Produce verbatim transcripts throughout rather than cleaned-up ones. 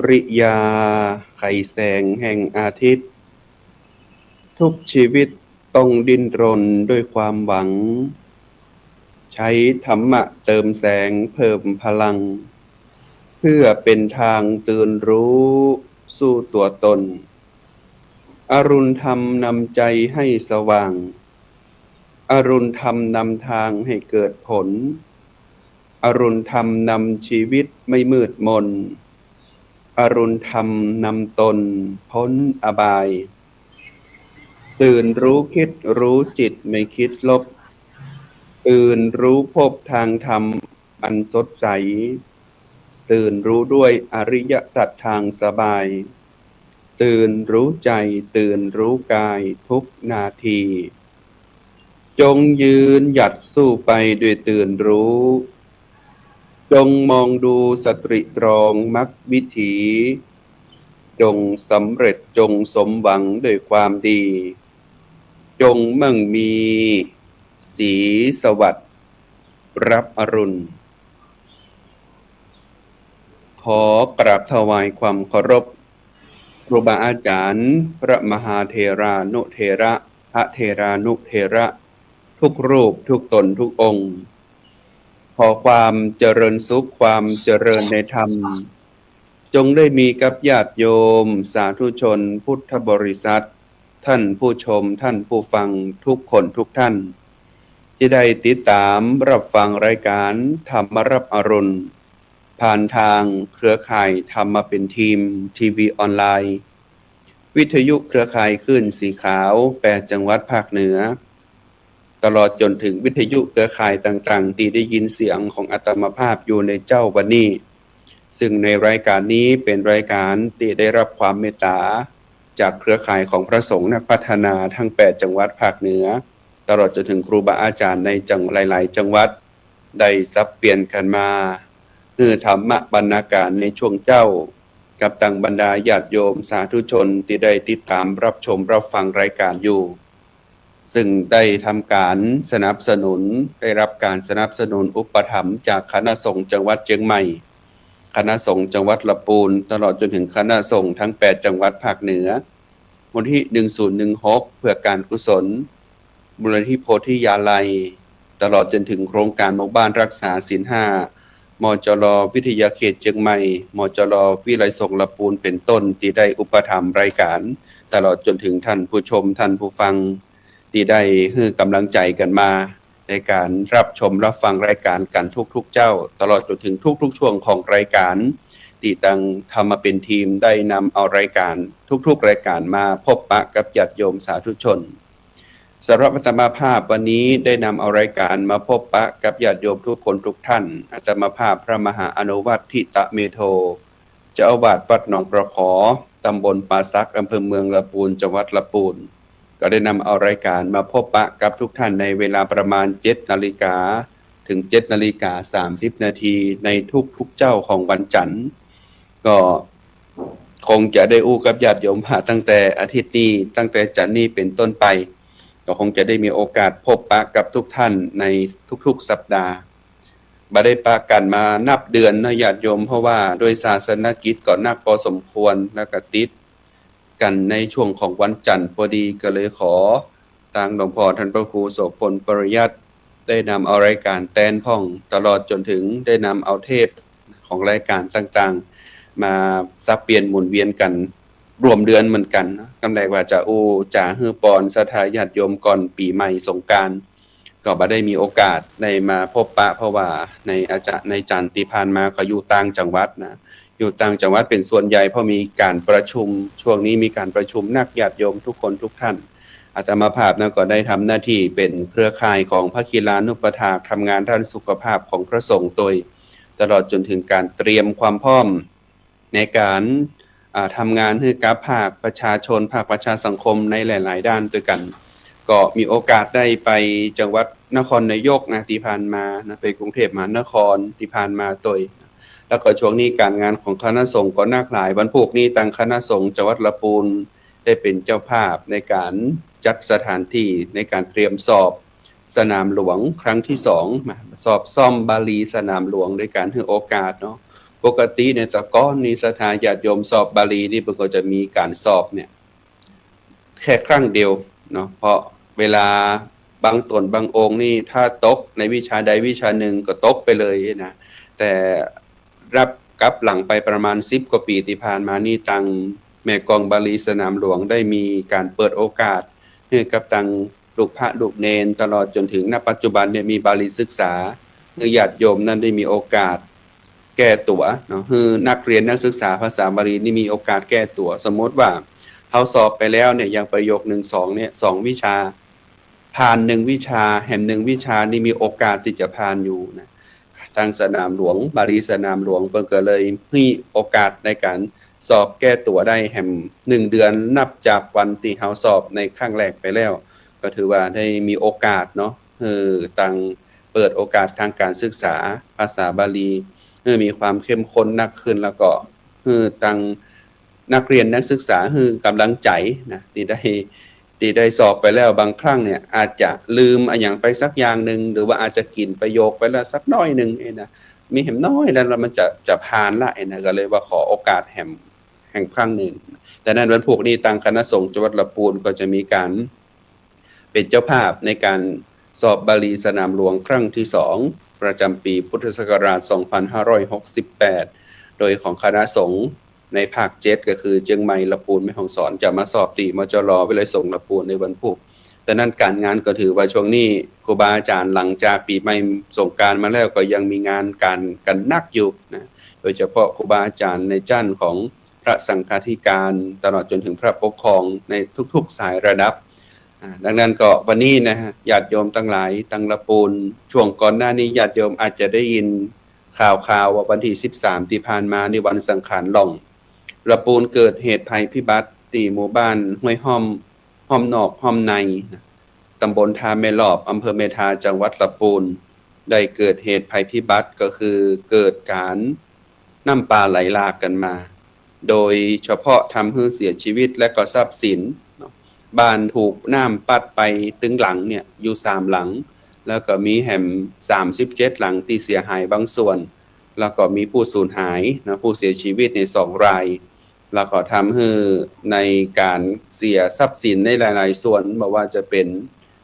ริยา ไขแสงแห่งอาทิตย์ ทุกชีวิตต้องดิ้นรนด้วยความหวัง ใช้ธรรมะเติมแสงเพิ่มพลัง เพื่อเป็นทางตื่นรู้สู่ตัวตน อรุณธรรมนำใจให้สว่าง อรุณธรรมนำทางให้เกิดผล อรุณธรรมนำชีวิตไม่มืดมน อรุณธรรมนำตนพ้นอบาย ตื่นรู้คิดรู้จิตไม่คิดลบ ตื่นรู้พบทางธรรมอันสดใส ตื่นรู้ด้วยอริยสัจทางสบาย ตื่นรู้ใจ ตื่นรู้กายทุกนาที จงยืนหยัดสู้ไปด้วยตื่นรู้ จงมองดูสตริตรองมรรควิถี จงสำเร็จจงสมหวังด้วยความดี จงมั่งมีสีสวัสดิ์รับอรุณ ขอกราบถวายความเคารพ ครูบาอาจารย์ พระมหาเถรานุเถระ พระเถรานุเถระ ทุกรูปทุกตนทุกองค์ ขอความเจริญสุข ความเจริญในธรรม จงได้มีกับญาติโยมสาธุชนพุทธบริษัท ท่านผู้ชม ท่านผู้ฟังทุกคนทุกท่าน ที่ได้ติดตามรับฟังรายการธรรมรับอรุณ ผ่านทางเครือข่ายธรรมะเป็นธรรม ทีวีออนไลน์ วิทยุเครือข่ายคลื่นสีขาว แปดจังหวัดภาคเหนือ ตลอดจนถึงวิทยุเครือข่ายต่างๆ ที่ได้ยินเสียงของอาตมาภาพอยู่ในเจ๊าวันนี้ ซึ่งในรายการนี้เป็นรายการที่ได้รับความเมตตาจากเครือข่ายของพระสงฆ์นักพัฒนาทั้งแปดจังหวัดภาคเหนือ ตลอดจนถึงครูบาอาจารย์ในจัง หลายๆ จังหวัด ได้สับเปลี่ยนกันมา หื้อธรรมะบรรณาการในช่วงเจ๊า กับตังบรรดาญาติโยมสาธุชนที่ได้ติดตามรับชมรับฟังรายการอยู่ ซึ่งได้ทำการสนับสนุน ได้รับการสนับสนุนอุปถัมภ์จากคณะสงฆ์จังหวัดเจียงใหม่ คณะสงฆ์จังหวัดละปูน ตลอดจนถึงคณะสงฆ์ทั้งแปดจังหวัดภาคเหนือ มูลนิธิหนึ่งศูนย์หนึ่งหก เพื่อการกุศล มูลนิธิโพธิยาลัย ตลอดจนถึงโครงการหมู่บ้านรักษาศีลห้า มจร วิทยาเขตเจียงใหม่ มจร วิทยาลัยสงฆ์ละปูน เป็นต้น ที่ได้อุปถัมภ์รายการ ตลอดจนถึงท่านผู้ชม ท่านผู้ฟัง ที่ได้หื้อกำลังใจกันมา ในการรับชมรับฟังรายการกันทุกๆ เจ๊า ตลอดจนถึงทุกๆ ช่วงของรายการ ที่ตังธรรมะเป็นธรรมได้นำเอารายการทุกๆ รายการมาพบปะกับญาติโยมสาธุชน สำหรับอาตมาภาพวันนี้ได้นำเอารายการมาพบปะกับญาติโยมทุกคนทุกท่าน อาตมาภาพพระมหาอนุวัฒน์ ทิตะเมโท เจ้าอาวาสวัดหนองประขอ ตำบลป่าสัก อำเภอเมืองละปูน จังหวัดละปูน ก็ได้นำเอารายการมาพบปะกับทุกท่านในเวลาประมาณเจ็ดนาฬิกา ถึงเจ็ดนาฬิกาสามสิบนาที ในทุกๆ เจ๊าของวันจันทร์ ก็คงจะได้อู้กับญาติโยมว่าตั้งแต่อาทิตย์นี้ ตั้งแต่จันทร์นี้เป็นต้นไป ก็คงจะได้มีโอกาสพบปะกับทุกท่านในทุกๆ สัปดาห์ บ่ได้ปะกันมานับเดือนเนาะญาติโยม เพราะว่าโดยศาสนกิจก็หนักพอสมควร แล้วก็ติดกันในช่วงของวันจันทร์พอดี ก็เลยขอตางหลวงพ่อท่านพระครูโสภณ ปริยัติ ได้นำเอารายการแตนพ่อง ตลอดจนถึงได้นำเอาเทปของรายการต่างๆ มาสับเปลี่ยนหมุนเวียนกันร่วมเดือนเหมือนกันเนาะ กำแลว่าจะอู้จ๋าหื้อปอนศรัทธาญาติโยมก่อนปีใหม่สงกรานต์ ก็บ่ได้มีโอกาสได้มาพบปะ เพราะว่าในอาจารย์ ในจันทร์ที่ผ่านมาก็อยู่ต่างจังหวัดนะ อยู่ต่างจังหวัดเป็นส่วนใหญ่ เพราะมีการประชุม ช่วงนี้มีการประชุมหนักญาติโยมทุกคนทุกท่าน อาตมาภาพนั้นก็ได้ทำหน้าที่เป็นเครือข่ายของพระกีฬานุปถาก ทำงานด้านสุขภาพของพระสงฆ์โดย ตลอดจนถึงการเตรียมความพร้อม ในการ อ่า ทำงานหื้อกับภาคประชาชน ภาคประชาสังคมในหลายๆ ด้านด้วยกัน ก็มีโอกาสได้ไปจังหวัดนครนายกนะ ที่ผ่านมานะ ไปกรุงเทพมหานครที่ผ่านมาโดย แล้วก็ช่วงนี้การงานของคณะสงฆ์ก็หนักหลาย วันพูกนี้ตังคณะสงฆ์จังหวัดละปูนได้เป็นเจ้าภาพในการจัดสถานที่ในการเตรียมสอบ สนามหลวงครั้งที่สอง มาสอบซ่อมบาลีสนามหลวง โดยการหื้อโอกาสเนาะ ปกติเนี่ยแต่ก่อนนี่ศรัทธาญาติโยมสอบบาลีนี่เปิ้นก็จะมีก๋านสอบเนี่ยแค่ครั้งเดียวเนาะ เพราะเวลาบางต๋นบางองค์นี่ถ้าตกในวิชาใดวิชานึ่งก็ตกไปเลยนะ แต่นับกลับหลังไปประมาณสิบกว่าปี๋ตี้ผ่านมานี่ ตางแม่กลองบาลีสนามหลวงได้มีก๋านเปิดโอกาสหื้อกับตาง ลูกพระลูกเณร ตลอดจ๋นเถิง ณ ปัจจุบันเนี่ยมีบาลีศึกษา หื้อญาติโยมนั้นได้มีโอกาสแก้ตั๋วเนาะ หื้อนักเรียนนักศึกษาภาษาบาลีนี่มีโอกาสแก้ตั๋ว สมมติว่าเฮาสอบไปแล้วเนี่ย อย่างประโยคนึ่งสองเนี่ย สองวิชา ผ่านหนึ่งวิชา แหมหนึ่งวิชานี่มีโอกาสตี้จะผ่านอยู่นะ ตางสนามหลวง บาลีสนามหลวง เปิ้นก็เลยหื้อโอกาสในก๋านสอบแก้ตั๋วได้แหมหนึ่งเดือน นับจากวันตี้เฮาสอบในครั้งแรกไปแล้ว ก็ถือว่าได้มีโอกาสเนาะ หื้อตางเปิดโอกาสตางก๋านศึกษาภาษาบาลี หื้อมีความเข้มข้นนักขึ้น แล้วก็หื้อตางนักเรียนนักศึกษาหื้อก๋ำลังใจ๋นะ ตี้ได้ ตี้ได้สอบไปแล้ว บางครั้งเนี่ยอาจจะลืมอะหยังไปสักอย่างนึ่ง หรือว่าอาจจะกิ๋นประโยคไปแล้วสักหน้อยนึ่งเองนะ มีแหมน้อยแล้ว แล้วมันจะ จะผ่านละเองนะ ก็เลยว่าขอโอกาสแหม แหมครั้งนึ่ง แต่นั้นวันพูกนี้ตางคณะสงฆ์จังหวัดละปูนก็จะมีก๋านเป๋นเจ้าภาพในก๋านสอบบาลีสนามหลวงครั้งตี้สอง ประจ๋ำปี๋พุทธศักราชสองพันห้าร้อยหกสิบแปด โดยของคณะสงฆ์ในภาคเจ็ด ก็คือเจียงใหม่ ละปูน แม่ฮ่องสอน จะมาสอบตี้ มจร วิทยาลัยสงฆ์ละปูนในวันพูก แต่นั้นก๋านงานก็ถือว่าช่วงนี้ครูบาอาจ๋ารย์หลังจากปี๋ใหม่สงกรานต์มาแล้วก็ยังมีงานก๋านกั๋นนักอยู่นะ โดยเฉพาะครูบาอาจ๋ารย์ในจ้านของพระสังฆาธิการ ตลอดจ๋นเถิงพระปกครองในทุกๆสายระดับ อ่า ดังนั้นก็วันนี้นะฮะ ญาติโยมตังหลายตางละปูน ช่วงก่อนหน้านี้ญาติโยมอาจจะได้ยินข่าวๆ ว่าวันตี้สิบสามตี้ผ่านมานี่วันสังขารหล่อง ละปูนเกิดเหตุภัยพิบัติตี้หมู่บ้านห้วยฮ่อม ฮ่อมนอกฮ่อมในนะ ตำบลท่าแม่ลอบ อำเภอแม่ทา จังหวัดละปูน ได้เกิดเหตุภัยพิบัติ ก็คือเกิดก๋านน้ำป่าไหลหลากกั๋นมา โดยเฉพาะทำหื้อเสียชีวิตและก็ทรัพย์สินเนาะ บ้านถูกน้ำปั๊ดไปตึงหลังเนี่ยอยู่สามหลัง แล้วก็มีแหมสามสิบเจ็ดหลังตี้เสียหายบางส่วน แล้วก็มีผู้สูญหายนะ ผู้เสียชีวิตในสองราย แล้วก็ทำหื้อในก๋านเสียทรัพย์สินในหลายๆส่วน บ่ว่าจะเป๋น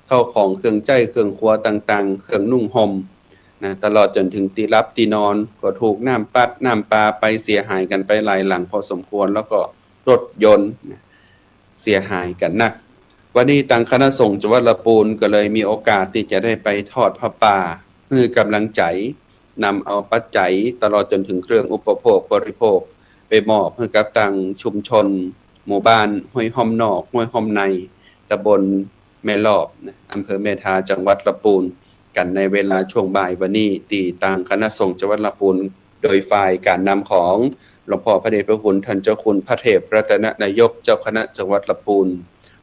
ข้าวของเครื่องใจ๊เครื่องครัวต่างๆ เครื่องนุ่งห่มนะ ตลอดจ๋นเถิงตี้หลับตี้นอน ก็ถูกน้ำปั๊ดน้ำปาไปเสียหายกั๋นไปหลายหลังพอสมควร แล้วก็รถยนต์นะ เสียหายกั๋นนัก วันนี้ตางคณะสงฆ์จังหวัดละปูนก็เลยมีโอกาสตี้จะได้ไปทอดผ้าป่า หื้อก๋ำลังใจ๋ นำเอาปัจจัยตลอดจ๋นเถิงเครื่องอุปโภคบริโภค ไปมอบหื้อกับตางชุมชนหมู่บ้านห้วยฮ่อมนอก ห้วยฮ่อมใน ตำบลแม่ลอบนะ อำเภอแม่ทา จังหวัดละปูน กั๋นในเวลาช่วงบ่ายวันนี้ ตี้ตางคณะสงฆ์จังหวัดละปูน โดยฝ่ายก๋านนำของหลวงพ่อพระเดชพระคุณท่านเจ้าคุณพระเทพรัตนนายก เจ้าคณะจังหวัดละปูน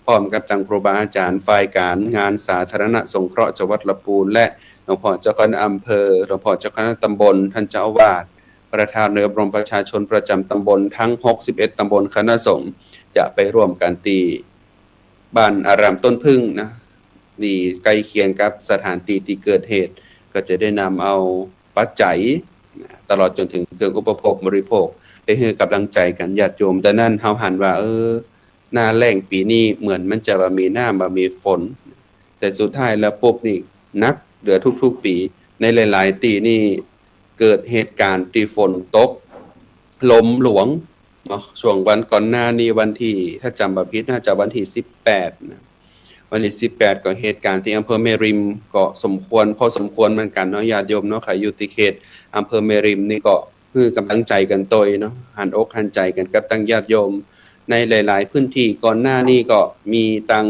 พร้อมกับตางครูบาอาจ๋ารย์ฝ่ายก๋านงานสาธารณสงเคราะห์จังหวัดละปูน และหลวงพ่อเจ้าคณะอำเภอ หลวงพ่อเจ้าคณะตำบล ท่านเจ้าอาวาส ประธานโดยอบรมประชาชนประจ๋ำตำบล ทั้งหกสิบเอ็ดตำบลคณะสงฆ์ จะไปร่วมกั๋นตี้บ้านอารามต้นผึ้งนะ ตี้ใก้เคียงกับสถานตี้ตี้เกิดเหตุ ก็จะได้นำเอาปัจจัยนะ ตลอดจ๋นเถิงเครื่องอุปโภคบริโภค ไปหื้อก๋ำลังใจ๋กั๋นญาติโยม แต่นั้นเฮาหันว่า เออ หน้าแล้งปี๋นี้เหมือนมันจะบ่มีน้ำบ่มีฝน แต่สุดท้ายแล้วปุ๊บนี่หนักเหลือทุกๆปี๋ ในหลายๆตี้นี่เกิดเหตุก๋ารณ์ตี้ฝนตก ลมหลวงเนาะ ช่วงวันก่อนหน้านี้วันตี้ ถ้าจ๋ำบ่ผิดน่าจะวันตี้สิบแปดนะ วันตี้สิบแปดก็เหตุก๋ารณ์ตี้อำเภอแม่ริมก็สมควร พอสมควรเหมือนกั๋นเนาะญาติโยมเนาะ ใผอยู่ตี้เขตอำเภอแม่ริมนี่ก็หื้อก๋ำลังใจ๋กั๋นตวยเนาะ หันอกหันใจ๋กั๋นกับตางญาติโยม ในหลายๆพื้นตี้ก่อนหน้านี้ก็มีตาง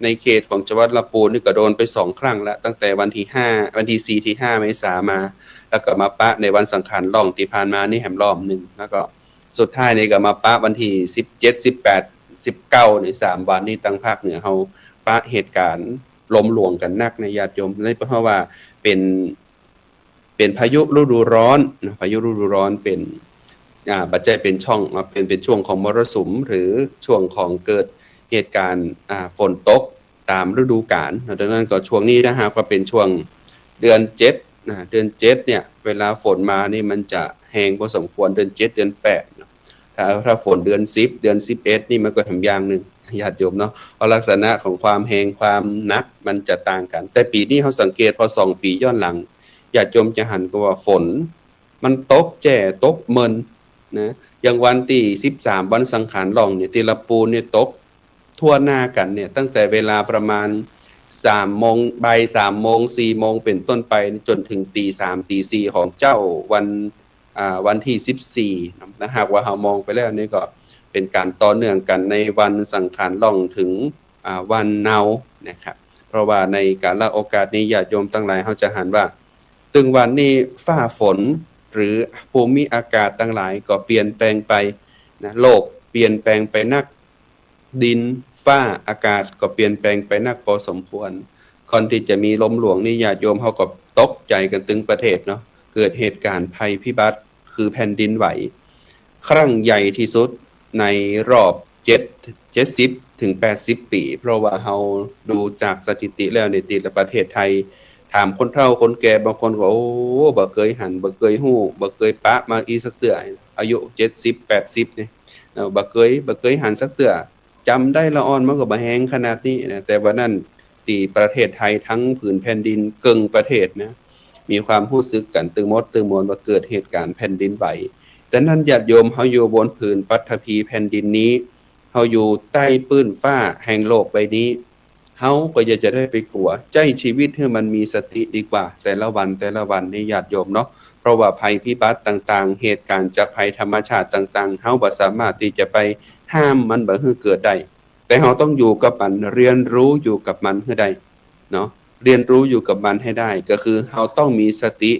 ในเขตของจังหวัดละปูนนี่ก็โดนไปสองครั้งละ ตั้งแต่วันตี้ห้า วันตี้สี่ตี้ห้าเมษามา แล้วก็มาปะในวันสังขารหล่องตี้ผ่านมานี่แหมรอบนึ่ง แล้วก็สุดท้ายนี่ก็มาปะวันตี้สิบเจ็ด สิบแปด สิบเก้า นี่สามวันนี่ตางภาคเหนือเฮาปะเหตุก๋ารณ์ลมหลวงกั๋นนักนะญาติโยม นี่เพราะว่าเป๋น เป๋นพายุฤดูร้อนนะ พายุฤดูร้อนเป๋น อ่า บ่ใจ้เป๋นช่วง อ่า เป๋น เป๋นช่วงของมรสุม หรือช่วงของเกิดเหตุก๋ารณ์ อ่า ฝนตกต๋ามฤดูกาลนะ ดังนั้นก็ช่วงนี้ถ้าหากว่าเป๋นช่วงเดือนเจ็ด นะ เดือนเจ็ดเนี่ย เวลาฝนมานี่มันจะแฮงพอสมควร เดือนเจ็ด เดือนแปดเนาะ ถ้า ถ้าฝนเดือนสิบ เดือนสิบเอ็ดนี่มันก็แหมอย่างนึ่ง ญาติโยมเนาะ เพราะลักษณะของความแฮงความหนักมันจะต่างกั๋น แต่ปี๋นี้เฮาสังเกตพอสองปี๋ย้อนหลัง ญาติโยมจะหันก็ว่าฝนมันตกแจ้ตกเมินนะ อย่างวันตี้สิบสาม วันสังขารหล่องเนี่ย ตี้ละปูนเนี่ยตก ทั่วหน้ากั๋นเนี่ย ตั้งแต่เวลาประมาณสามโมง บ่ายสามโมง สี่โมงเป๋นต้นไป จ๋นเถิงตี๋สาม ตี๋สี่ของเจ๊าวัน อ่า วันตี้สิบสี่เนาะ ถ้าหากว่าเฮามองไปแล้วนี่ก็เป๋นก๋านต่อเนื่องกั๋นในวันสังขารหล่องเถิง อ่า วันเนานะครับ เพราะว่าในกาละโอกาสนี้ญาติโยมตังหลายเฮาจะหันว่า ตึงวันนี้ฟ้าฝนหรือภูมิอากาศตังหลายก็เปลี่ยนแปลงไปนะ โลกเปลี่ยนแปลงไปนัก ดินฟ้าอากาศก็เปลี่ยนแปลงไปนักพอสมควร ก่อนตี้จะมีลมหลวงนี่ญาติโยมเฮาก็ตกใจ๋กั๋นตึงประเทศเนาะ เกิดเหตุก๋ารณ์ภัยพิบัติคือแผ่นดินไหว ครั้งใหญ่ตี้สุดในรอบเจ็ด เจ็ดสิบเถิงแปดสิบปี๋ เพราะว่าเฮาดูจากสถิติแล้วนี่ ตี้ละประเทศไทย ถามคนเฒ่าคนแก่บางคนก็ โอ้ บ่เกยหัน บ่เกยฮู้ บ่เกยปะมาอี้สักเตื้อ อายุเจ็ดสิบ แปดสิบนี่ เนาะ บ่เกย บ่เกยหันสักเตื้อ จ๋ำได้ละอ่อนมันก็บ่แฮงขนาดนี้นะ แต่ว่านั้นตี้ประเทศไทยตึงผืนแผ่นดินเกิ่งประเทศนะ มีความฮู้สึกกั๋นตึงหมดตึงมวลว่าเกิดเหตุก๋ารณ์แผ่นดินไหว แต่นั้นญาติโยมเฮาอยู่บนผืนปฐพีแผ่นดินนี้ เฮาอยู่ใต้ปื้นฟ้าแห่งโลกใบนี้ เฮาก็อย่าจะได้ไปกั๋ว ใจ๊ชีวิตหื้อมันมีสติดีกว่า แต่ละวันแต่ละวันนี่ญาติโยมเนาะ เพราะว่าภัยพิบัติต่างๆ เหตุก๋ารณ์จากภัยธรรมชาติต่างๆ เฮาบ่สามารถตี้จะไปห้ามมันบ่หื้อเกิดได้ แต่เฮาต้องอยู่กับมัน เรียนรู้อยู่กับมันหื้อได้เนาะ เรียนรู้อยู่กับมันให้ได้ ก็คือเฮาต้องมีสติ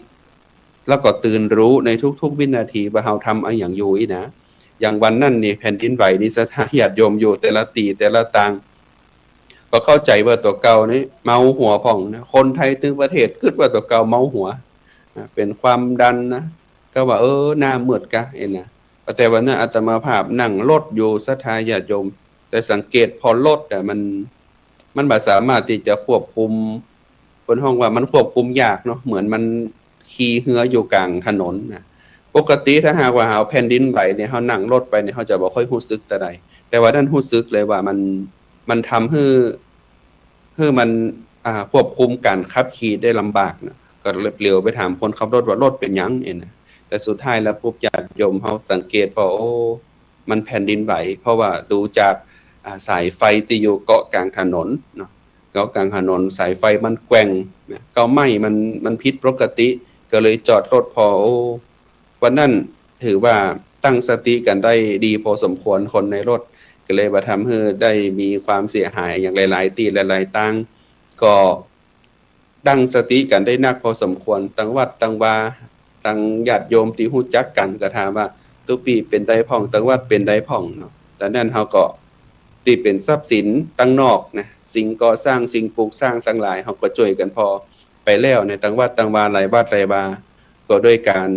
แล้วก็ตื่นรู้ในทุกๆวินาทีว่าเฮาทำอะหยังอยู่อี้นะ อย่างวันนั้นนี่แผ่นดินไหวนี่ ศรัทธาญาติโยมอยู่แต่ละตี้แต่ละตาง ก็เข้าใจ๋ว่าตั๋วเก่านี่เมาหัวพ่องนะ คนไทยตึงประเทศกึ๊ดว่าตั๋วเก่าเมาหัวนะ เป๋นความดันนะ ก็ว่า เออ หน้ามืดกะ เอ็นนะ แต่วันนั้นอาตมาภาพนั่งรถอยู่ ศรัทธาญาติโยม แต่สังเกตผ่อรถอะ มัน มันบ่สามารถตี้จะควบคุม เปิ้นฮ้องว่ามันควบคุมยากเนาะ เหมือนมันขี่เฮืออยู่ก๋างถนนนะ ปกติถ้าหากว่าเฮาแผ่นดินไหวเนี่ย เฮานั่งรถไปเนี่ย เฮาจะบ่ค่อยฮู้สึกเต้าใด แต่ว่านั้นฮู้สึกเลยว่ามัน มันทำหื้อ หื้อมัน อ่า ควบคุมก๋านขับขี่ได้ลำบากนะ ก็เหลียวไปถามคนขับรถว่ารถเป๋นหยังเอ็นนะ แต่สุดท้ายแล้วปุ๊บญาติโยมเฮาสังเกตผ่อ โอ้ มันแผ่นดินไหว เพราะว่าดูจาก อ่า สายไฟตี้อยู่เกาะก๋างถนนเนาะ เกาะก๋างถนน สายไฟมันแกว่งนะ เกาไหม้มัน มันผิดปกติ ก็เลยจอดรถผ่อ โอ้ วันนั้นถือว่าตั้งสติกั๋นได้ดีพอสมควร คนในรถ ก็เลยบ่ทำหื้อได้มีความเสียหายอะหยังหลายๆตี้หลายๆตาง ก็ ตั้งสติกั๋นได้นักพอสมควร ตังวัดตังวา ตังญาติโยมตี้ฮู้จักกั๋นก็ถามว่า ตุ๊ปี้เป๋นใดพ่อง ตังวัดเป๋นใดพ่องเนาะ แต่นั้นเฮาก็ตี้เป๋นทรัพย์สินตังนอกนะ สิ่งก่อสร้าง สิ่งปลูกสร้างตังหลาย เฮาก็จ้วยกั๋นผ่อไปแล้วในตังวัดตังวา หลายวัดหลายวา ก็ด้วยก๋าน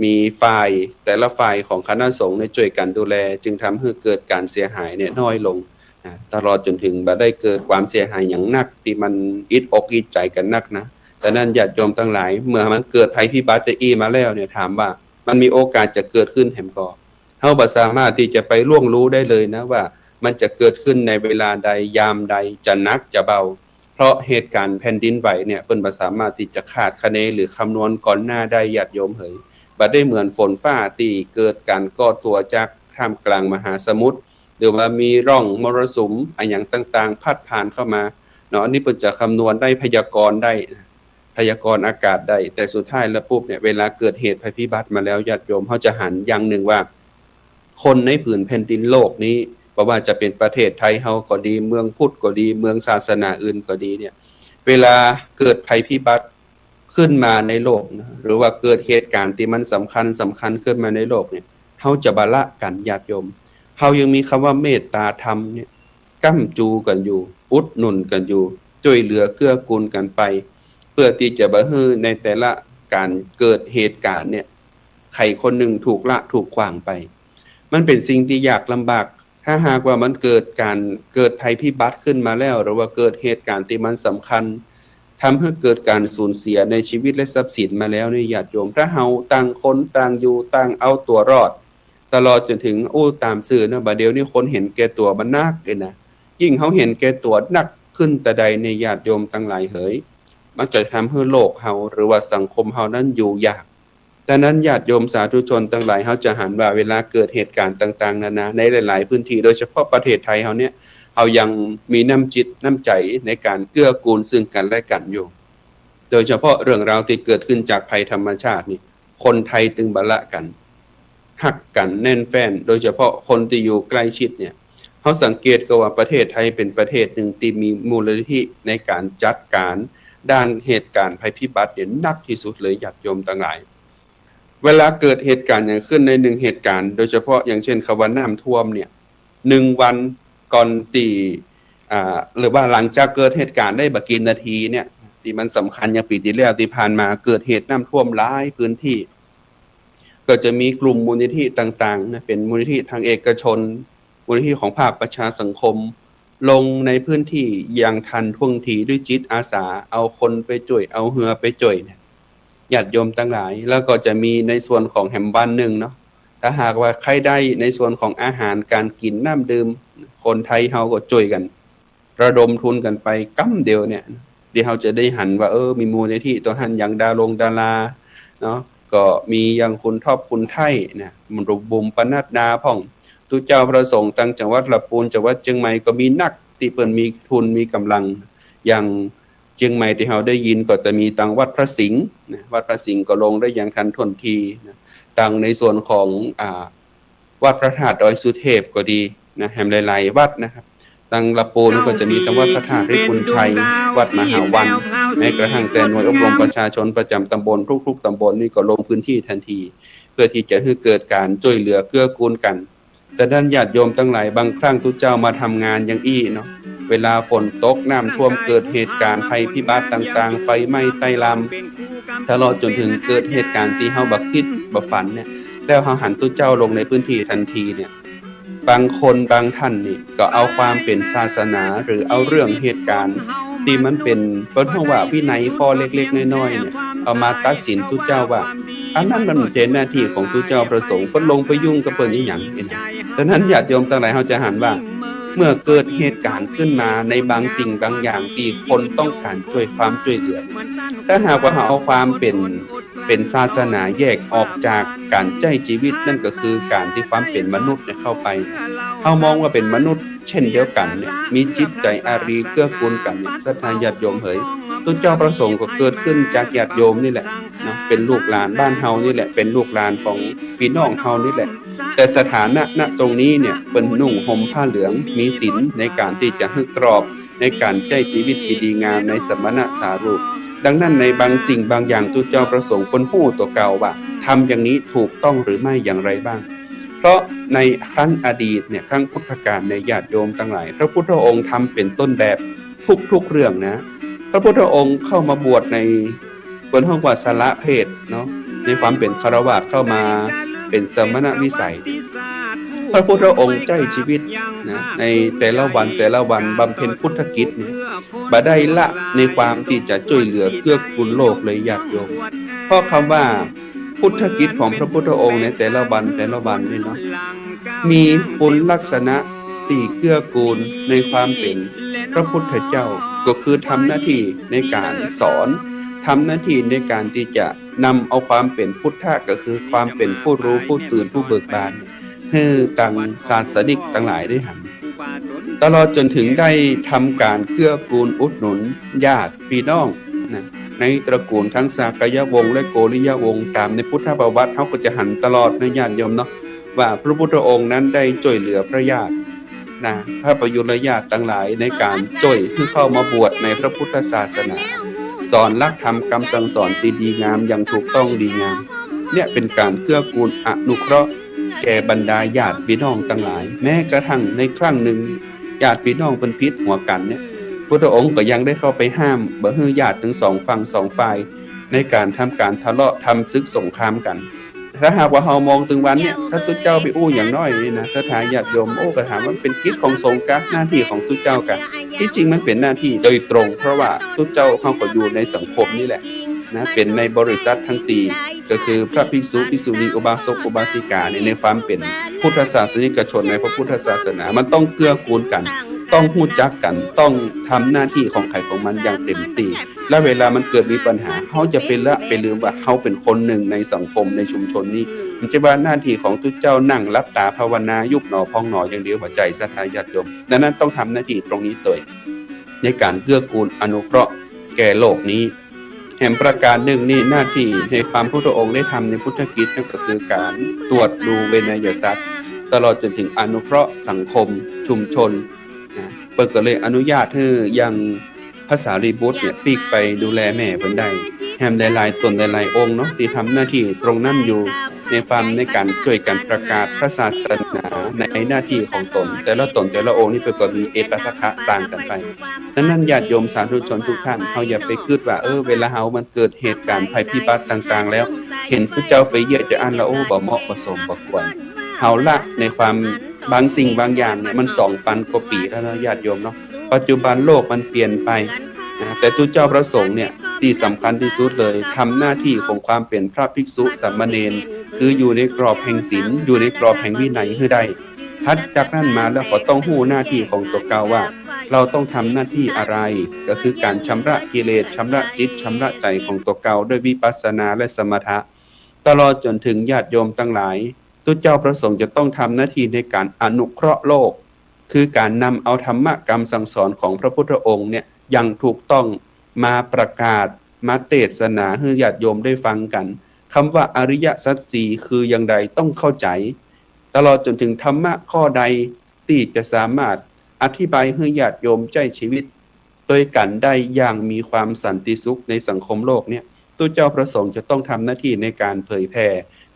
มีฝ่าย แต่ละฝ่ายของคณะสงฆ์เนี่ยจ้วยกั๋นดูแล จึงทำหื้อเกิดก๋านเสียหายเนี่ยน้อยลง นะ ตลอดจ๋นเถิงบ่ได้เกิดความเสียหายหยังนักตี้มันอิดอกอิดใจ๋กั๋นนักนะ แต่นั้นญาติโยมตังหลาย เมื่อมันเกิดภัยพิบัติจะอี้มาแล้วเนี่ย ถามว่ามันมีโอกาสจะเกิดขึ้นแหมก่อ เฮาบ่สามารถตี้จะไปล่วงรู้ได้เลยนะว่ามันจะเกิดขึ้นในเวลาใด ยามใด จะหนักจะเบา เพราะเหตุก๋ารณ์แผ่นดินไหวเนี่ย เปิ้นบ่สามารถตี้จะคาดคะเนหรือคำนวณก่อนหน้าได้ ญาติโยมเหย บ่ได้เหมือนฝนฟ้าตี้เกิดก๋านก่อตั๋วจากท่ามกลางมหาสมุทร หรือว่ามีร่องมรสุมอะหยังต่างๆ พัดผ่านเข้ามาเนาะ อันนี้เปิ้นจะคำนวณได้ พยากรณ์ได้ พยากรณ์อากาศได้ แต่สุดท้ายแล้วปุ๊บเนี่ย เวลาเกิดเหตุภัยพิบัติมาแล้ว ญาติโยมเฮาจะหันอย่างนึ่งว่า คนในผืนแผ่นดินโลกนี้ บ่ว่าจะเป๋นประเทศไทยเฮาก็ดี เมืองพุทธก็ดี เมืองศาสนาอื่นก็ดีเนี่ย เวลาเกิดภัยพิบัติ ขึ้นมาในโลกนะ หรือว่าเกิดเหตุก๋ารณ์ตี้มันสำคัญสำคัญขึ้นมาในโลกเนี่ย เฮาจะบ่ละกั๋น ญาติโยม เฮายังมีกำว่าเมตตาธรรมเนี่ย ก้ำจูกั๋นอยู่ อุดหนุนกั๋นอยู่ จ้วยเหลือเกื้อกูลกั๋นไป เปื้อตี้จะบ่หื้อในแต่ละก๋านเกิดเหตุก๋ารณ์เนี่ย ใผคนนึ่งถูกละถูกขว้างไป มันเป๋นสิ่งตี้ยากลำบาก ถ้าหากว่ามันเกิดก๋าน เกิดภัยพิบัติขึ้นมาแล้ว หรือว่าเกิดเหตุก๋ารณ์ตี้มันสำคัญ ทำหื้อเกิดก๋านสูญเสียในจีวิตและทรัพย์สินมาแล้วนี่ ญาติโยม ถ้าเฮาต่างคนต่างอยู่ ต่างเอาตั๋วรอด ตลอดจ๋นเถิง อู้ ต๋ามสื่อเนาะ บ่าเดี่ยวนี้คนเห็นแก่ตั๋วมันนักเลยนะ ยิ่งเฮาเห็นแก่ตั๋วนักขึ้นตะใดเนี่ย ญาติโยมตังหลายเหย มันจะทำหื้อโลกเฮา หรือว่าสังคมเฮานั้นอยู่ยาก ดังนั้นญาติโยมสาธุชนตังหลาย เฮาจะหันว่าเวลาเกิดเหตุก๋ารณ์ต่างๆ นานา ในหลายๆ พื้นที่ โดยเฉพาะประเทศไทยเฮาเนี่ย เฮายังมีน้ำจิตน้ำใจ๋ในก๋านเกื้อกูลซึ่งกั๋นและกั๋นอยู่ โดยเฉพาะเรื่องราวตี้เกิดขึ้นจากภัยธรรมชาตินี่ คนไทยตึงบ่ละกั๋น ฮักกั๋นแน่นแฟ้น โดยเฉพาะคนตี้อยู่ใก้ชิดเนี่ย เฮาสังเกตก็ว่าประเทศไทยเป๋นประเทศนึ่งตี้มีมูลนิธิในก๋านจัดก๋านด้านเหตุก๋ารณ์ภัยพิบัติเนี่ยนักตี้สุดเลย ญาติโยมตังหลาย เวลาเกิดเหตุก๋ารณ์หยังขึ้นในนึ่งเหตุก๋ารณ์ โดยเฉพาะอย่างเช่นคำว่าน้ำท่วมเนี่ย นึ่งวันก่อนตี้ อ่า หรือว่าหลังจากเกิดเหตุก๋ารณ์ได้บ่กี่นาทีเนี่ย ตี้มันสำคัญอย่างปี๋ตี้แล้วตี้ผ่านมา เกิดเหตุน้ำท่วมหลายพื้นที่ ก็จะมีกลุ่มมูลนิธิต่างๆ นะ เป๋นมูลนิธิทางเอกชน มูลนิธิของภาคประชาสังคม ลงในพื้นที่อย่างทันท่วงทีด้วยจิตอาสา เอาคนไปจ้วย เอาเฮือไปจ้วยเนี่ย ญาติโยมตังหลาย แล้วก็จะมีในส่วนของแหมวันนึ่งเนาะ ถ้าหากว่าใค่ได้ในส่วนของอาหารก๋านกิ๋นน้ำดื่ม คนไทยเฮาก็จ้วยกั๋น ระดมทุนกั๋นไปก้ำเดียวเนี่ย ตี้เฮาจะได้หันว่า เออ มีมูลนิธิตั๋วหั้น อย่างดารงดาราเนาะ ก็มีอย่างคุณท็อปคุณไทยนะ บุ๋มปนัดดาพ่อง ตุ๊เจ้าพระสงฆ์ตังจังหวัดละปูน จังหวัดเจียงใหม่ก็มีนัก ตี้เปิ้นมีทุนมีก๋ำลัง อย่างเจียงใหม่ตี้เฮาได้ยินก็จะมีตังวัดพระสิงห์นะ วัดพระสิงห์ก็ลงได้อย่างทันท่วงทีนะ ตังในส่วนของ อ่า วัดพระธาตุดอยสุเทพก็ดีนะ แหมหลายๆ วัดนะครับ ตังละปูนก็จะมีตังวัดพระธาตุริพุนชัย วัดมหาวัน แม้กระทั่งแต่หน่วยอบรมประชาชนประจ๋ำตำบลทุกๆ ตำบลนี่ก็ลงพื้นที่ทันที เพื่อตี้จะหื้อเกิดก๋านจ้วยเหลือเกื้อกูลกั๋น แต่ดันญาติโยมตังหลาย บางครั้งตุ๊เจ้ามาทำงานอย่างอี้เนาะ เวลาฝนตกน้ำท่วม เกิดเหตุก๋ารณ์ภัยพิบัติต่างๆ ไฟไหม้ไต้ลำ ตลอดจ๋นเถิงเกิดเหตุก๋ารณ์ตี้เฮาบ่คิดบ่ฝันเนี่ย แล้วเฮาหันตุ๊เจ้าลงในพื้นที่ทันทีเนี่ย บางคนบางท่านนี่ก็เอาความเป๋นศาสนา หรือเอาเรื่องเหตุก๋ารณ์ตี้มันเป๋น เปิ้นฮ้องว่าวินัยข้อเล็กๆ น้อยๆ เนี่ย เอามาตัดสินตุ๊เจ้าว่า อันนั้นมันเป๋นหน้าตี้ของตุ๊เจ้าพระสงฆ์ เปิ้นลงไปยุ่งกับเปิ้นอีหยังเนี่ยนะ ดังนั้นญาติโยมตังหลาย เฮาจะหันว่า เมื่อเกิดเหตุก๋ารณ์ขึ้นมาในบางสิ่งบางอย่างตี้คนต้องก๋านจ้วย ความจ้วยเหลือ ถ้าหากว่าเฮาเอาความเป๋น เป๋นศาสนาแยกออกจากก๋านใจ๊จีวิต นั่นก็คือก๋านตี้ความเป๋นมนุษย์เนี่ยเข้าไป เฮามองว่าเป๋นมนุษย์เช่นเดียวกั๋นเนี่ย มีจิตใจ๋อารีเกื้อกูลกั๋นเนี่ย ศรัทธาญาติโยมเหย ตุ๊เจ้าพระสงฆ์ก็เกิดขึ้นจากญาติโยมนี่แหละนะ เป๋นลูกหลานบ้านเฮานี่แหละ เป๋นลูกหลานของปี้น้องเฮานี่แหละ แต่สถานะ ณ ตรงนี้เนี่ย เปิ้นนุ่งห่มผ้าเหลือง มีศีลในก๋านตี้จะหื้อกรอบ ในก๋านใจ๊จีวิตตี้ดีงามในสมณสารูป ดังนั้นในบางสิ่งบางอย่างตุ๊เจ้าพระสงฆ์เปิ้นฮู้ตั๋วเก่าว่าทำอย่างนี้ถูกต้องหรือไม่อย่างไรบ้าง เพราะในครั้งอดีตเนี่ย ครั้งพุทธกาลเนี่ย ญาติโยมตังหลาย พระพุทธองค์ทำเป๋นต้นแบบทุกๆ เรื่องนะ พระพุทธองค์เข้ามาบวชใน เปิ้นฮ้องว่าสละเพศเนาะ ในความเป๋นฆราวาสเข้ามาเป๋นสมณวิสัย พระพุทธองค์ใจ๊จีวิตนะ ในแต่ละวันแต่ละวันบำเพ็ญพุทธกิจเนี่ย บ่ได้ละในความตี้จะจ้วยเหลือเกื้อกูลโลกเลยญาติโยม เพราะคำว่าพุทธกิจของพระพุทธองค์ในแต่ละวันแต่ละวันนี่เนาะ มีคุณลักษณะตี้เกื้อกูลในความเป๋นพระพุทธเจ้า ก็คือทำหน้าตี้ในก๋านสอน ทำหน้าตี้ในก๋านตี้จะ นำเอาความเป๋นพุทธะ ก็คือความเป๋นผู้ฮู้ ผู้ตื่น ผู้เบิกบาน หื้อตังศาสนิกตังหลายได้หัน ตลอดจ๋นเถิงได้ทำก๋านเกื้อกูลอุดหนุนญาติปี้น้องนะ ในตระกูลตังสากยวงศ์และโกริยวงศ์ ต๋ามในพุทธประวัติ เฮาก็จะหันตลอดนะญาติโยมเนาะ ว่าพระพุทธองค์นั้นได้จ้วยเหลือพระญาติ นะ พระประยุรญาติตังหลายในก๋านจ้วยหื้อเข้ามาบวชในพระพุทธศาสนา สอนหลักธรรมกำสั่งสอนตี้ดีงามอย่างถูกต้องดีงาม เนี่ยเป๋นก๋านเกื้อกูลอนุเคราะห์แก่บรรดาญาติปี้น้องตังหลาย แม้กระทั่งในครั้งนึ่งญาติปี้น้องเปิ้นผิดหัวกั๋นเนี่ย พุทธองค์ก็ยังได้เข้าไปห้ามบ่หื้อญาติตึงสองฝั่งสองฝ่ายในก๋านทำก๋านทะเลาะทำศึกสงครามกั๋น ถ้าหากว่าเฮามองตึงวันเนี่ย ถ้าตุ๊เจ้าไปอู้อย่างน้อยนี่นะ ศรัทธาญาติโยม โอ้ ก็ถามว่ามันเป๋นกิจของสงฆ์กะ หน้าตี้ของตุ๊เจ้ากะ ตี้จริงมันเป๋นหน้าตี้โดยตรง เพราะว่าตุ๊เจ้าเฮาก็อยู่ในสังคมนี่แหละนะ เป๋นในบริษัทตังสี่ ก็คือพระภิกษุ ภิกษุณี อุบาสก อุบาสิกาเนี่ย ในความเป๋นพุทธศาสนิกชนในพระพุทธศาสนา มันต้องเกื้อกูลกั๋น ต้องฮู้จักกั๋น ต้องทำหน้าตี้ของใผของมันอย่างเต๋มตี้ และเวลามันเกิดมีปัญหา เฮาจะไปละไปลืมว่าเฮาเป๋นคนนึ่งในสังคมในชุมชนนี้ บ่ใจ้ว่าหน้าตี้ของตุ๊เจ้านั่งหลับต๋าภาวนายุบหนอพองหนออย่างเดียว บ่ใจ้ ศรัทธาญาติโยม ดังนั้นต้องทำหน้าตี้ตรงนี้โตย ในก๋านเกื้อกูลอนุเคราะห์แก่โลกนี้ แหมประก๋านนึ่งนี่ หน้าตี้ในความพุทธองค์ได้ทำในพุทธกิจนั่นก็คือก๋านตรวจดูเวไนยสัตว์ ตลอดจ๋นถึงอนุเคราะห์สังคมชุมชนนะ เปิ้นก็เลยอนุญาตหื้อยังพระสารีบุตรเนี่ยปิ๊กไปดูแลแม่เปิ้นได้ แหมหลายๆ ต๋นหลายๆ องค์เนาะ ตี้ทำหน้าตี้ตรงนั้นอยู่ ในความในก๋านจ้วยกั๋นประกาศพระศาสนาในหน้าตี้ของต๋น แต่ละต๋นแต่ละองค์นี่เปิ้นก็มีเอตตะทัคคะต่างกั๋นไป ดังนั้นญาติโยมสาธุชนทุกท่าน เฮาอย่าไปกึ๊ดว่า เออ เวลาเฮามันเกิดเหตุก๋ารณ์ภัยพิบัติต่างๆ แล้ว หันตุ๊เจ้าไปเยียะจาอั้นแล้ว โอ้ บ่เหมาะ บ่สม บ่ควร เฮาละในความ บางสิ่งบางอย่างเนี่ย มันสองปันกว่าปี๋แล้วนะญาติโยมเนาะ ปัจจุบันโลกมันเปลี่ยนไปนะ แต่ตุ๊เจ้าพระสงฆ์เนี่ย ตี้สำคัญตี้สุดเลย ทำหน้าตี้ของความเป๋นพระภิกษุสามเณร คืออยู่ในกรอบแห่งศีล อยู่ในกรอบแห่งวินัยหื้อได้ ถัดจากนั้นมาแล้วก็ต้องฮู้หน้าตี้ของตั๋วเก่าว่า เฮาต้องทำหน้าตี้อะไร ก็คือก๋านชำระกิเลส ชำระจิต ชำระใจ๋ของตั๋วเก่าด้วยวิปัสสนาและสมถะ ตลอดจ๋นถึงญาติโยมตังหลาย ตุ๊เจ้าพระสงฆ์จะต้องทำหน้าตี้ในก๋านอนุเคราะห์โลก คือก๋านนำเอาธรรมะกำสั่งสอนของพระพุทธองค์เนี่ย อย่างถูกต้องมาประกาศ มาเตสนาหื้อญาติโยมได้ฟังกั๋น กำว่าอริยสัจสี่คืออย่างใดต้องเข้าใจ๋ ตลอดจ๋นถึงธรรมะข้อใดตี้จะสามารถอธิบายหื้อญาติโยมใจ๊จีวิต ตวยกั๋นได้อย่างมีความสันติสุขในสังคมโลกเนี่ย ตุ๊เจ้าพระสงฆ์จะต้องทำหน้าตี้ในก๋านเผยแผ่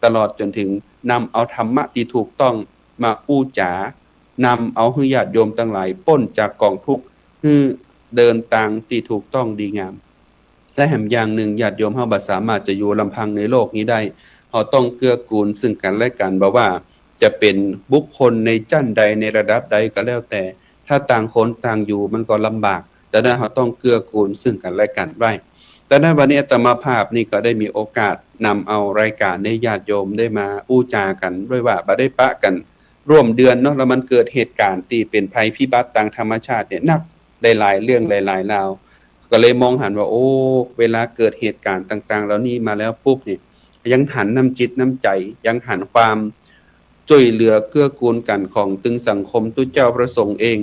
ตลอดจ๋นถึงนำเอาธรรมะตี้ถูกต้องมาอู้จ๋า นำเอาหื้อญาติโยมตังหลายป๊นจากก๋องทุกข์ หื้อเดินตางตี้ถูกต้องดีงาม และแหมอย่างนึ่งญาติโยมเฮาบ่สามารถจะอยู่ลำพังในโลกนี้ได้ เฮาต้องเกื้อกูลซึ่งกั๋นและกั๋น บ่ว่าจะเป๋นบุคคลในจั้นใดในระดับใดก็แล้วแต่ ถ้าต่างคนต่างอยู่มันก็ลำบาก ดังนั้นเฮาต้องเกื้อกูลซึ่งกั๋นและกั๋นไว้ ดังนั้นวันนี้อาตมาภาพนี่ก็ได้มีโอกาสนำเอารายก๋านนี้ญาติโยมได้มาอู้จ๋ากั๋น ด้วยว่าบ่ได้ปะกั๋นร่วมเดือนเนาะ แล้วมันเกิดเหตุก๋ารณ์ตี้เป๋นภัยพิบัติตางธรรมชาติเนี่ยนัก หลายๆ เรื่องหลายๆ ราว ก็เลยมองหันว่า โอ้ เวลาเกิดเหตุก๋ารณ์ต่างๆ เหล่านี้มาแล้วปุ๊บเนี่ย ยังหันน้ำจิตน้ำใจ๋ ยังหันความจ้วยเหลือเกื้อกูลกั๋นของตึงสังคมตุ๊เจ้าพระสงฆ์เอง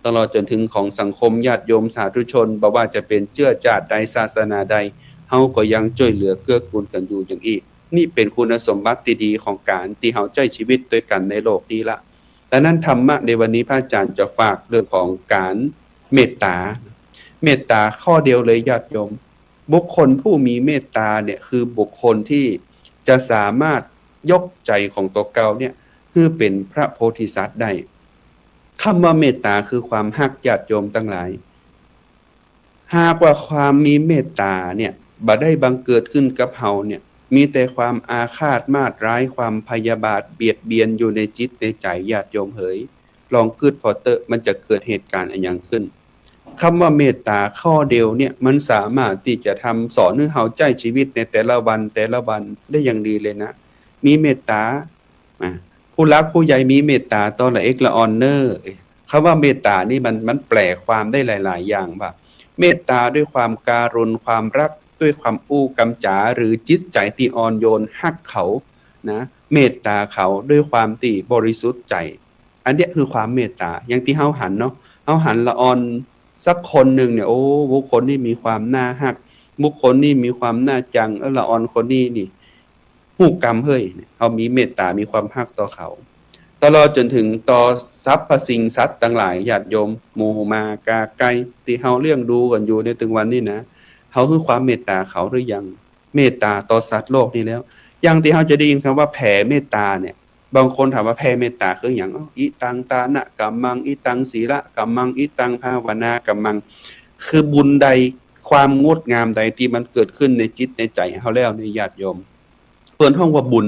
ตลอดจ๋นถึงของสังคมญาติโยมสาธุชน บ่ว่าจะเป๋นเจื้อจาติใดศาสนาใด เฮาก็ยังจ้วยเหลือเกื้อกูลกั๋นอยู่อย่างอี้ นี่เป๋นคุณสมบัติตี้ดีของก๋านตี้เฮาใจ๊จีวิตตวยกั๋นในโลกนี้ละ ดังนั้นธรรมะในวันนี้พระอาจ๋ารย์จะฝากเรื่องของก๋านเมตต๋า เมตต๋าข้อเดียวเลยญาติโยม บุคคลผู้มีเมตต๋าเนี่ยคือบุคคลตี้จะสามารถยกใจ๋ของตั๋วเก่าเนี่ยหื้อเป๋นพระโพธิสัตว์ได้ กำว่าเมตต๋าคือความฮักญาติโยมตังหลาย หากว่าความมีเมตต๋าเนี่ยบ่ได้บังเกิดขึ้นกับเฮาเนี่ย มีแต่ความอาฆาตมาดร้าย ความพยาบาทเบียดเบียนอยู่ในจิตในใจ๋ญาติโยมเหย ลองกึ๊ดผ่อเต๊อะ มันจะเกิดเหตุก๋ารณ์อะหยังขึ้น กำว่าเมตต๋าข้อเดียวเนี่ย มันสามารถตี้จะทำสอนหื้อเฮาใจ๊จีวิตในแต่ละวันแต่ละวันได้อย่างดีเลยนะ มีเมตต๋า อ่ะ ผู้หลักผู้ใหญ่มีเมตต๋าต่อละเอกละอ่อนเน่อ กำว่าเมตต๋านี่มัน มันแปลความได้หลายๆ อย่างว่า เมตต๋าด้วยความการุณ ความฮัก ด้วยความอู้กำจ๋า หรือจิตใจ๋ตี้อ่อนโยนฮักเขานะ เมตต๋าเขาด้วยความตี้บริสุทธิ์ใจ๋ อันเนี้ยคือความเมตต๋า อย่างตี้เฮาหันเนาะ เฮาหันละอ่อนสักคนนึ่งเนี่ย โอ้ บุคคลนี้มีความน่าฮัก บุคคลนี้มีความน่าจัง เออ ละอ่อนคนนี้นี่ ฮู้กำเฮ้ย เฮามีเมตต๋า มีความฮักต่อเขา ตลอดจ๋นถึงต่อสรรพสิ่งสัตว์ตังหลาย ญาติโยม หมู่หมากาไก่ ตี้เฮาเลี้ยงดูกั๋นอยู่ในตึงวันนี้นะ เฮาหื้อความเมตต๋าเขาหรือยัง เมตต๋าต่อสัตว์โลกนี้แล้ว อย่างตี้เฮาจะได้ยินกำว่าแผ่เมตต๋าเนี่ย บางคนถามว่าแผ่เมตต๋าคือหยัง อ้าว อิตังตานะกัมมัง อิตังสีละกัมมัง อิตังภาวนากัมมัง คือบุญใด ความงดงามใดตี้มันเกิดขึ้นในจิตในใจ๋เฮาแล้วเนี่ย ญาติโยม เปิ้นฮ้องว่าบุญ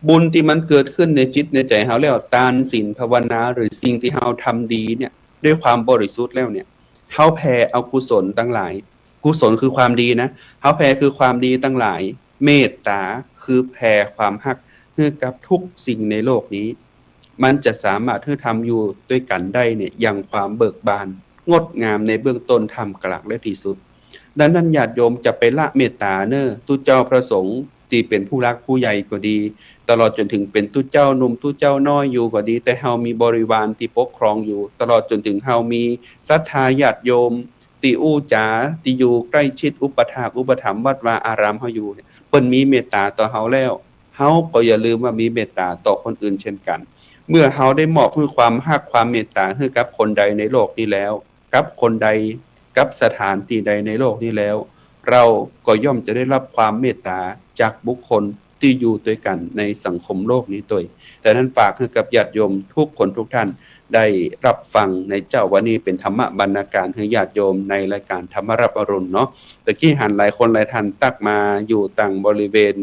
บุญตี้มันเกิดขึ้นในจิตในใจ๋เฮาแล้ว ตาน ศีล ภาวนา หรือสิ่งตี้เฮาทำดีเนี่ย ด้วยความบริสุทธิ์แล้วเนี่ย เฮาแผ่เอากุศลตังหลาย กุศลคือความดีนะ เฮาแผ่คือความดีตังหลาย เมตต๋าคือแผ่ความฮักหื้อกับทุกสิ่งในโลกนี้ มันจะสามารถหื้อทำอยู่ตวยกั๋นได้เนี่ย อย่างความเบิกบาน งดงามในเบื้องต้น ท่ามกลาง และตี้สุด ดังนั้นญาติโยมจะไปละเมตต๋าเน่อ ตุ๊เจ้าพระสงฆ์ตี้เป๋นผู้หลักผู้ใหญ่ก็ดี ตลอดจ๋นเถิงเป๋นตุ๊เจ้าหนุ่มตุ๊เจ้าน้อยอยู่ก็ดี แต่เฮามีบริวารตี้ปกครองอยู่ ตลอดจ๋นเถิงเฮามีศรัทธาญาติโยมตี้อู้จ๋า ตี้อยู่ใก้ชิดอุปถากอุปถัมภ์วัดวาอารามเฮาอยู่เนี่ย เปิ้นมีเมตต๋าต่อเฮาแล้ว เฮาก็อย่าลืมว่ามีเมตต๋าต่อคนอื่นเช่นกั๋น เมื่อเฮาได้มอบหื้อความฮักความเมตต๋าหื้อกับคนใดในโลกนี้แล้ว กับคนใด กับสถานตี้ใดในโลกนี้แล้ว เราก็ย่อมจะได้รับความเมตต๋าจากบุคคลตี้อยู่ตวยกั๋นในสังคมโลกนี้ตวย ดังนั้นฝากหื้อกับญาติโยมทุกคนทุกท่านได้รับฟังในเจ๊าวันนี้ เป๋นธรรมบรรณาการหื้อญาติโยมในรายก๋านธรรมรับอรุณเนาะ ตะกี้หันหลายคนหลายท่านตั๊กมาอยู่ตางบริเวณ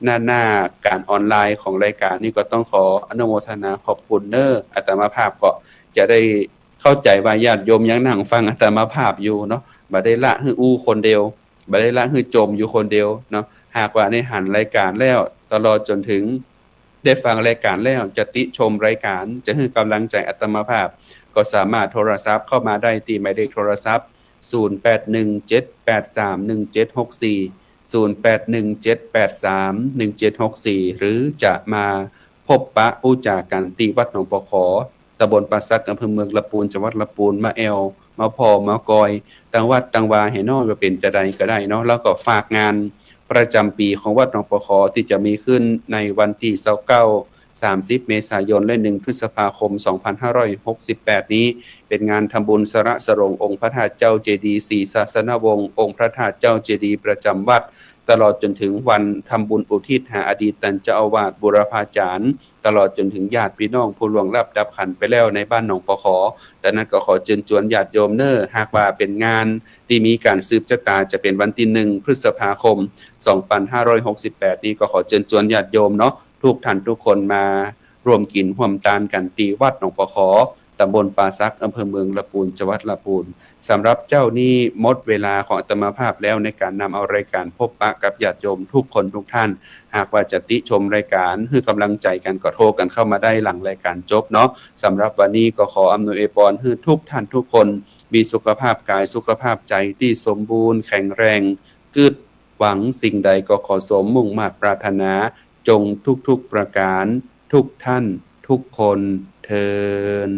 หน้า หน้าก๋านออนไลน์ของรายก๋านนี้ ก็ต้องขออนุโมทนาขอบคุณเน่อ อาตมาภาพก็จะได้ เข้าใจ๋ว่าญาติโยมยังนั่งฟังอาตมาภาพอยู่เนาะ บ่ได้ละหื้ออู้คนเดียว บ่ได้ละหื้อจ่มอยู่คนเดียวเนาะ หากว่าได้หันรายก๋านแล้ว ตลอดจ๋นเถิงได้ฟังรายก๋านแล้ว จะติชมรายก๋าน จะหื้อก๋ำลังใจ๋อาตมาภาพ ก็สามารถโทรศัพท์เข้ามาได้ตี้หมายเลขโทรศัพท์ ศูนย์แปดหนึ่งเจ็ดแปดสามหนึ่งเจ็ดหกสี่ ศูนย์แปดหนึ่งเจ็ดแปดสามหนึ่งเจ็ดหกสี่ หรือจะมาพบปะอู้จ๋ากั๋นตี้วัดหนองปอขอ ตำบลป่าสัก อำเภอเมืองละปูน จังหวัดละปูน มาแอ่ว มาผ่อ มากอย ตางวัดตางวาแหน้อ ว่าเป๋นจาใดก็ได้เนาะ แล้วก็ฝากงานประจ๋ำปี๋ของวัดหนองปอขอ ตี้จะมีขึ้นในวันตี้ซาวเก้า สามสิบ เมษายน และ หนึ่ง พฤษภาคม สองพันห้าร้อยหกสิบแปด นี้ เป๋นงานทำบุญสละสลงองค์พระธาตุเจ้าเจดีย์ศรีศาสนวงศ์ องค์พระธาตุเจ้าเจดีย์ประจ๋ำวัด ตลอดจ๋นเถิงวันทำบุญอุทิศหาอดีตต้านเจ้าอาวาส บูรพาจ๋ารย์ ตลอดจ๋นเถิงญาติพี่น้องผู้ล่วงลับดับขันธ์ไปแล้วในบ้านหนองปอขอ ดังนั้นก็ขอเจิญจวนญาติโยมเน่อ หากว่าเป๋นงานตี้มีก๋านสืบจะต๋า จะเป๋นวันตี้ หนึ่ง พฤษภาคม สองพันห้าร้อยหกสิบแปด นี้ ก็ขอเจิญจวนญาติโยมเนาะ ทุกท่านทุกคนมาร่วมกิ๋นฮ่วมตานกั๋นตี้วัดหนองปอขอ ตำบลป่าสัก อำเภอเมืองละปูน จังหวัดละปูน สำหรับเจ๊านี้หมดเวลาของอาตมาภาพแล้วในก๋านนำเอารายก๋านพบปะกับญาติโยมทุกคนทุกท่าน หากว่าจะติชมรายก๋าน หื้อก๋ำลังใจ๋กั๋น ก็โทรกั๋นเข้ามาได้หลังรายก๋านจบเนาะ สำหรับวันนี้ก็ขออำนวยอวยปอนหื้อทุกท่านทุกคน มีสุขภาพก๋ายสุขภาพใจ๋ตี้สมบูรณ์แข็งแรง กึ๊ดหวังสิ่งใดก็ขอสมมุ่งมาดปรารถนา จงทุกๆประก๋าน ทุกท่านทุกคนเทอญ